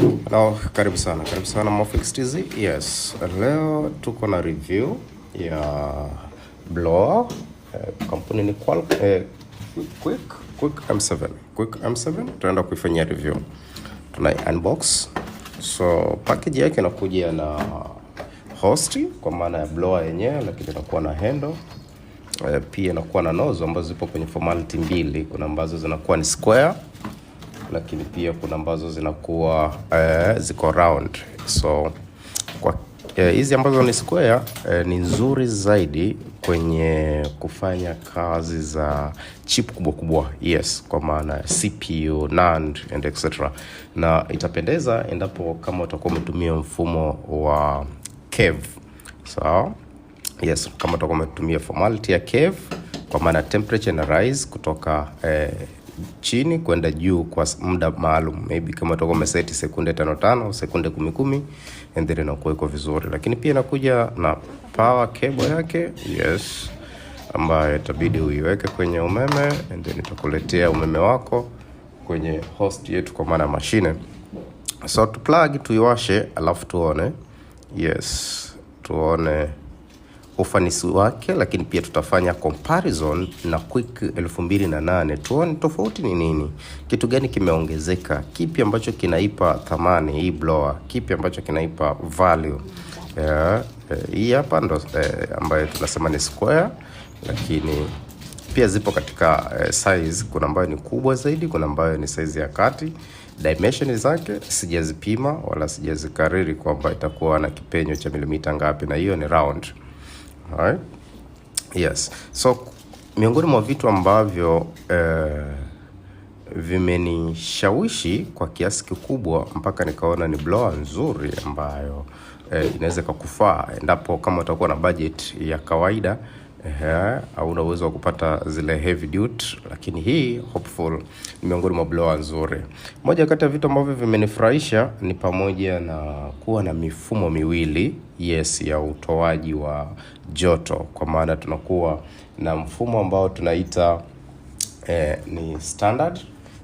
Hello, karibu sana, karibu sana Mofix TZ. Yes, leo tuko na review ya blower. Kampuni ni Quick M7. Quick M7 tunaenda kuifanyia review. Tuna unbox. So package yake inakuja na host kwa maana ya blower yenyewe, lakini inakuwa na handle, pia inakuwa na nozzle ambazo zipo kwenye formality mbili. Kuna ambazo zinakuwa ni square, lakini pia kuna ambazo zinakuwa ziko round. So kwa hizi ambazo ni square ni nzuri zaidi kwenye kufanya kazi za chip kubwa kubwa, yes, kwa maana ya CPU, NAND and etc. Na itapendeza endapo kama utakuwa umetumia mfumo wa cave, sawa? Yes, kama utakuwa umetumia formality ya cave, kwa maana temperature ina rise kutoka chini kwenda juu kwa muda maalum, maybe kama utakuwa umeseti sekunde tano tano, sekunde kumi kumi, and then inakuwa iko vizuri. Lakini pia inakuja na power cable yake, yes, ambayo itabidi uiweke kwenye umeme and then itakuletea umeme wako kwenye host yetu, kwa maana ya mashine. So tu plug, tuiwashe, alafu tuone, yes, tuone ufanisi wake, lakini pia tutafanya comparison na Quick 2008, tuone tofauti ni nini, kitu gani kimeongezeka, kipi ambacho kinaipa thamani hii blower, kipi ambacho kinaipa value. Yeah, hii hapa ndo ambayo tunasema ni square, lakini pia zipo katika size. Kuna ambayo ni kubwa zaidi, kuna ambayo ni size ya kati. Dimension zake sijazipima wala sijazikariri kwamba itakuwa na kipenyo cha milimita ngapi, na hiyo ni round. Alright? Yes. So miongoni mwa vitu ambavyo vimenishawishi kwa kiasi kikubwa mpaka nikaona ni blower nzuri ambayo inaweza ikakufaa endapo kama utakuwa na budget ya kawaida au una uwezo wa kupata zile heavy duty, lakini hii hopeful ni miongoni mwa blower nzuri. Moja kati ya vitu ambavyo vimenifurahisha ni pamoja na kuwa na mifumo miwili, yes, ya utoaji wa joto, kwa maana tunakuwa na mfumo ambao tunaita ni standard,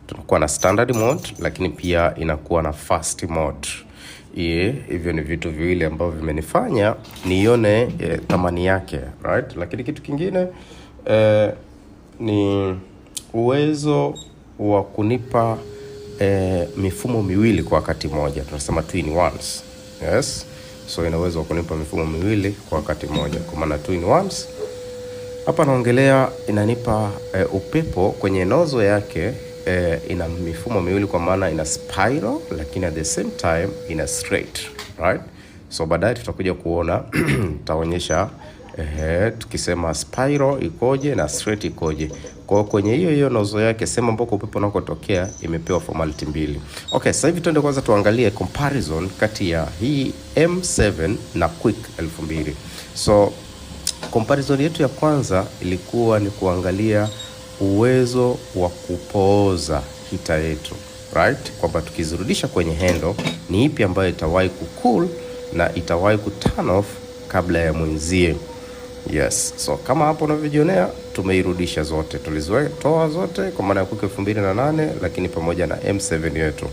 tunakuwa na standard mode, lakini pia inakuwa na fast mode. Hivyo ni vitu viwili ambavyo vimenifanya nione thamani yake, right? Lakini kitu kingine ni uwezo wa kunipa mifumo miwili kwa wakati mmoja, tunasema two in ones. Yes, so ina uwezo wa kunipa mifumo miwili kwa wakati mmoja, kwa maana two in ones hapa naongelea inanipa upepo kwenye nozzle yake, ina mifumo miwili kwa maana ina spiral, lakini at the same time ina straight, right? So baadaye tutakuja kuona, tutaonyesha tukisema spiral ikoje na straight ikoje. Kwa kwenye hiyo hiyo nozzle yake, sehemu ambako upepo unakotokea imepewa formality mbili. Okay, sasa hivi tuende kwanza tuangalie comparison kati ya hii M7 na Quick 2000. So comparison yetu ya kwanza ilikuwa ni kuangalia uwezo wa kupooza heater yetu, right? Kwamba tukizirudisha kwenye handle ni ipi ambayo itawahi kucool na itawahi ku turn off kabla ya mwenzie. Yes, so kama hapo unavyojionea tumeirudisha zote, tulizitoa zote kwa maana ya Quick 2008, lakini pamoja na M7 yetu.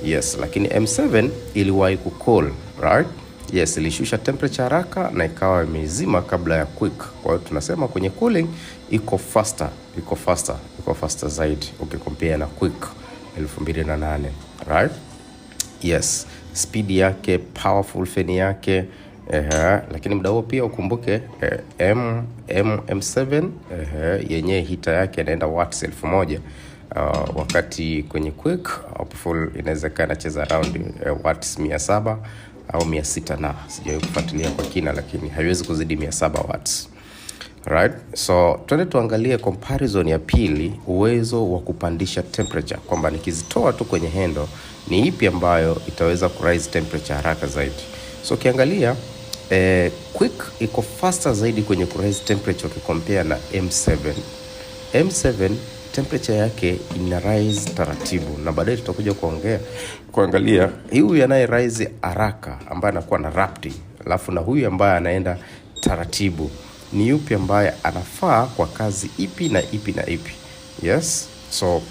Yes, lakini M7 iliwahi kucool, right? Yes, ilishusha temperature haraka na ikawa imezima kabla ya Quick. Kwa hiyo tunasema kwenye cooling iko faster, iko faster, iko faster zaidi ukicompare na Quick 2008, right? Yes, speed yake, powerful fan yake. Lakini muda huo pia ukumbuke M, M, M7 yenyewe heater yake inaenda watts 1000, wakati kwenye Quick hopeful inaweza kaa inacheza around watts 700 au 600, na sijawahi kufuatilia kwa kina, lakini haiwezi kuzidi 700 watts. Right? So twende tuangalie comparison ya pili, uwezo wa kupandisha temperature, kwamba nikizitoa tu kwenye handle ni ipi ambayo itaweza ku rise temperature haraka zaidi. So ukiangalia Quick iko faster zaidi kwenye ku rise temperature ukicompare na M7. M7 temperature yake ina rise taratibu, na baadaye tutakuja kuangalia huyu anaye rise haraka ambaye anakuwa na rapid, alafu na huyu ambaye anaenda taratibu, ni yupi ambaye anafaa kwa kazi ipi na ipi na ipi. Yes, so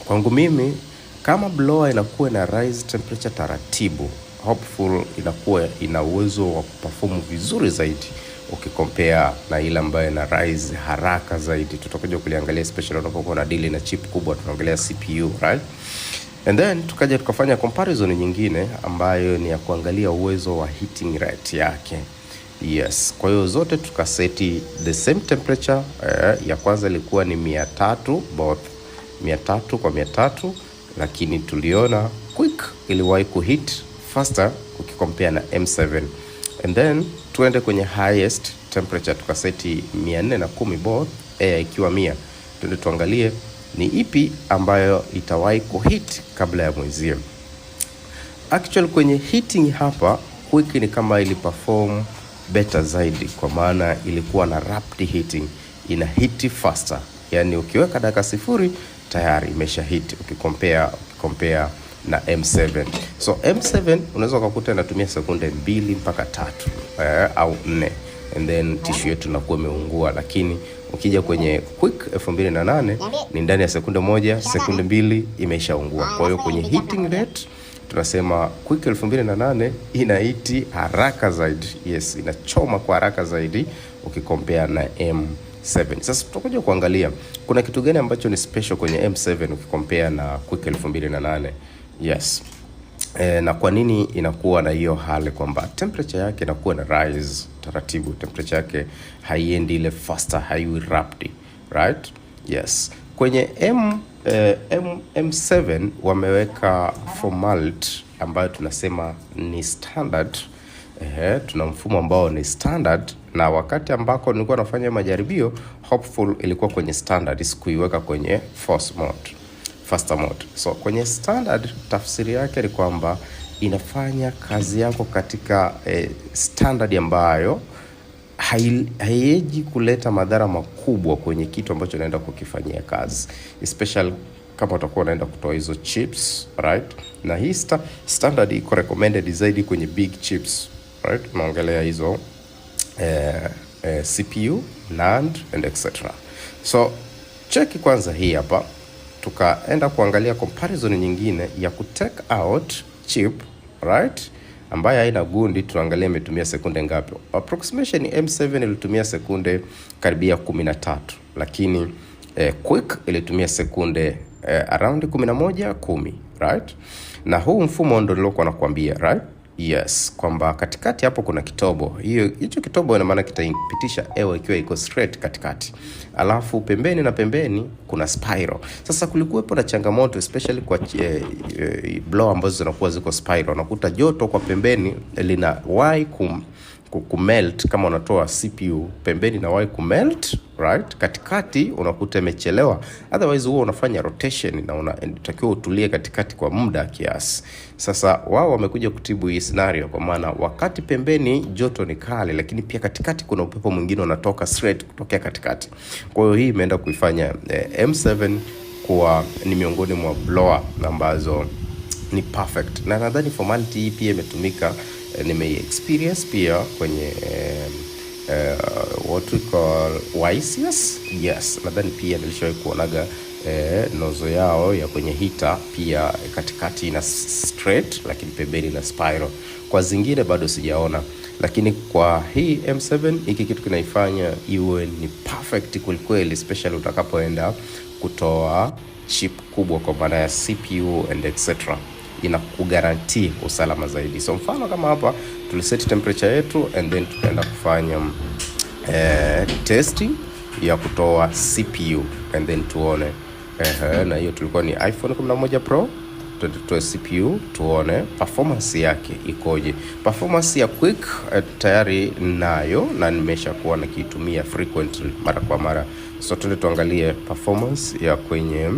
kwangu mimi Kama blower inakuwa ina rise temperature taratibu, hopeful inakuwa ina uwezo wa kuperform vizuri zaidi ukicompare na ile ambayo ina rise haraka zaidi. Tutakuja kuliangalia especially unapokuwa na deal na chip kubwa, tunaongelea CPU, right? And then tukaja tukafanya comparison nyingine ambayo ni ya kuangalia uwezo wa heating rate yake. Yes, kwa hiyo zote tukaseti the same temperature. Ya kwanza ilikuwa ni 300, both 300 kwa 300, lakini tuliona Quick iliwahi kuheat faster ukicompare na M7. And then tuende kwenye highest temperature, tukaseti 410 both, air ikiwa 100. Tuende tuangalie ni ipi ambayo itawahi kuheat kabla ya mwenzie. Actually, kwenye heating hapa Quick ni kama ili perform better zaidi, kwa maana ilikuwa na rapid heating, ina heat faster, yani ukiweka dakika 0 tayari imesha heat ukicompare na M7. So M7 unaweza ukakuta inatumia sekunde 2 mpaka 3 au 4 and then tissue yetu inakuwa imeungua, lakini ukija kwenye Quick 2008 ni ndani ya sekunde 1, sekunde 2 imeshaungua. Kwa hiyo kwenye heating rate tunasema Quick 2008 ina heat haraka zaidi. Yes, inachoma kwa haraka zaidi ukicompare na M7. Sasa tutakuja kuangalia kuna kitu gani ambacho ni special kwenye M7 ukicompare na Quick 2008. Yes. Na kwa nini inakuwa na hiyo hali kwamba temperature yake inakuwa na rise taratibu, temperature yake haiendi ile faster, haiwi rapid, right? Yes. Kwenye M7 wameweka formality ambayo tunasema ni standard. Tuna mfumo ambao ni standard, na wakati ambako nilikuwa nafanya majaribio, hopeful ilikuwa kwenye standard, sikuiweka kwenye force mode, faster mode. So kwenye standard tafsiri yake ni kwamba inafanya kazi yako katika standard ambayo haieji kuleta madhara makubwa kwenye kitu ambacho unaenda kukifanyia kazi, especially kama utakuwa unaenda kutoa hizo chips, right? Na hii standard iko recommended zaidi kwenye big chips, right? Unaongelea hizo CPU, NAND and etc. So cheki kwanza hii hapa, tukaenda kuangalia comparison nyingine ya ku take out chip, right, ambayo haina gundi. Tuangalie imetumia sekunde ngapi. Approximation M7 ilitumia sekunde karibia 13, lakini Quick ilitumia sekunde around 11 10, right? Na huu mfumo ndo nilokuwa nakwambia, right? Yes, kwamba katikati hapo kuna kitobo. Hicho kitobo ina maana kitapitisha hewa ikiwa iko straight katikati, alafu pembeni na pembeni kuna spiral. Sasa kulikuwepo na changamoto especially kwa blower ambazo zinakuwa ziko spiral, unakuta joto kwa pembeni linawahi kumelt kama unatoa CPU pembeni na wahi kumelt, right? Katikati unakuta imechelewa, otherwise huwa unafanya rotation na unatakiwa utulie katikati kwa muda kiasi. Sasa wao wamekuja kutibu hii scenario, kwa maana wakati pembeni joto ni kali, lakini pia katikati kuna upepo mwingine unatoka straight kutokea katikati. Kwa hiyo hii imeenda kuifanya M7 kuwa ni miongoni mwa blower ambazo ni perfect, na nadhani formality hii pia imetumika, nimei experience pia kwenye what we call YCS. Yes, nadhani pia nilishawahi kuonaga nozzle yao ya kwenye heater pia katikati ina straight, lakini pembeni ina spiral. Kwa zingine bado sijaona, lakini kwa hii M7 hiki kitu kinaifanya iwe ni perfect kwelikweli, especially utakapoenda kutoa chip kubwa kwa maana ya CPU and etc, inakuguarantee usalama zaidi. So mfano kama hapa tuliset temperature yetu and then tukaenda kufanya testing ya kutoa CPU and then tuone na hiyo tulikuwa ni iPhone 11 Pro, tutoe CPU tuone performance yake ikoje. Performance ya Quick tayari nayo na nimeshakuwa nikiitumia frequently mara kwa mara, so tuende tuangalie performance ya kwenye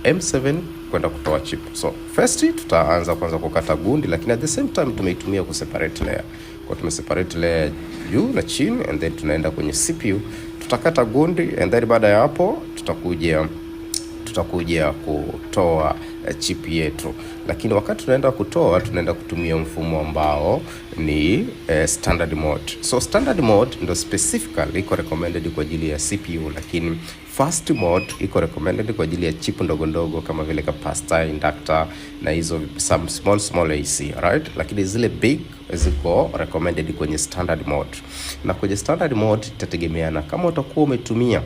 M7 kwenda kutoa chip. So first tutaanza kwanza kukata gundi, lakini at the same time tumeitumia ku separate layer. Kwa tume separate layer juu na chini and then tunaenda kwenye CPU, tutakata gundi and then baada ya hapo tutakuja Tutakuja kutoa chip yetu, lakini wakati tunaenda kutoa, tunaenda kutumia mfumo ambao ni standard mode. So standard mode ndo specifically iko recommended kwa ajili ya CPU, lakini fast mode iko recommended kwa ajili ya chip ndogo ndogo kama vile capacitor, inductor na hizo some small small IC, right? Lakini zile big ziko recommended kwenye standard mode, na kwenye standard mode itategemeana kama utakuwa umetumia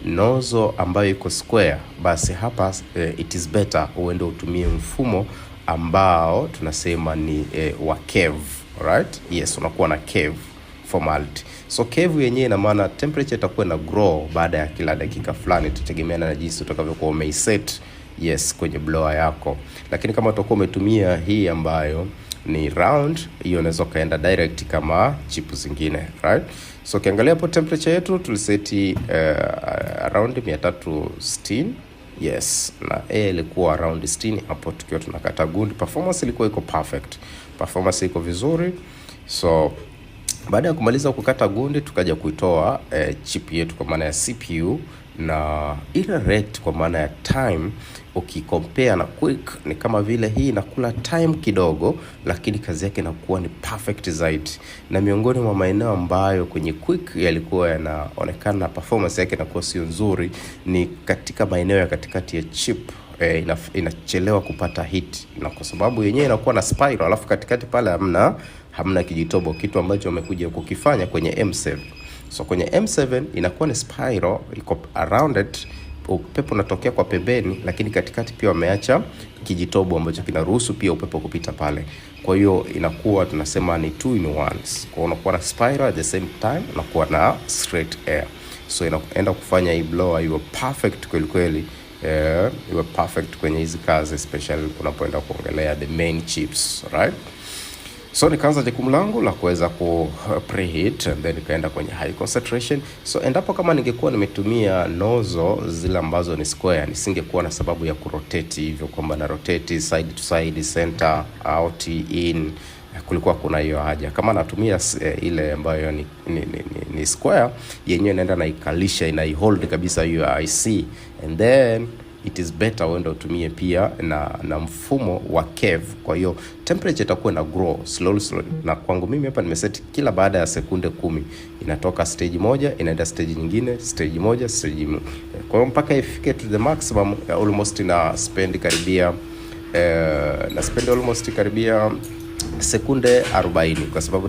nozzle ambayo iko square, basi hapa it is better uende utumie mfumo ambao tunasema ni wa curve, right? Yes, unakuwa na curve formality. So curve yenyewe ina maana temperature itakuwa na grow baada ya kila dakika fulani, itategemeana na jinsi utakavyokuwa umeiset, yes, kwenye blower yako. Lakini kama utakuwa umetumia hii ambayo ni round, hiyo unaweza ukaenda direct kama chip zingine, right? So ukiangalia hapo temperature yetu tuliseti around 360, yes, na air ilikuwa around 60 hapo tukiwa tunakata gundi. Performance ilikuwa iko perfect, performance iko vizuri. So baada ya kumaliza kukata gundi, tukaja kuitoa chip yetu kwa maana ya CPU, na ile rate kwa maana ya time ukicompare na quick ni kama vile hii inakula time kidogo, lakini kazi yake inakuwa ni perfect zaidi. Na miongoni mwa maeneo ambayo kwenye quick yalikuwa yanaonekana performance yake inakuwa sio nzuri ni katika maeneo ya katikati ya chip. Inachelewa kupata heat, na kwa sababu yenyewe inakuwa na spiral, alafu katikati pale hamna kijitobo, kitu ambacho wamekuja kukifanya kwenye M7. So kwenye M7 inakuwa ni spiral, iko rounded, upepo unatokea kwa pembeni, lakini katikati pia wameacha kijitobo ambacho kinaruhusu pia upepo kupita pale. Kwa hiyo inakuwa tunasema ni two in ones. Kwa unakuwa na spiral, at the same time unakuwa na straight air. So inaenda kufanya hii blower iwe perfect kweli kweli, iwe perfect kwenye hizi kazi, especially unapoenda kuongelea the main chips, right? So nikaanza jukumu langu la kuweza ku preheat and then nikaenda kwenye high concentration. So endapo kama ningekuwa nimetumia nozzle zile ambazo ni square, nisingekuwa na sababu ya kurotate hivyo kwamba na rotate side to side, center, out, in. Kulikuwa kuna hiyo haja. Kama natumia ile ambayo ni square, yenyewe inaenda naikalisha, inaihold kabisa hiyo IC, and then it is better uende utumie pia na mfumo wa curve. Kwa hiyo temperature itakuwa na grow slowly slowly, na kwangu mimi hapa nimeset kila baada ya sekunde 10 inatoka stage moja inaenda stage nyingine, stage moja, stage moja. Kwa hiyo mpaka ifike to the maximum, almost na spend karibia na spend almost karibia sekunde 40 kwa sababu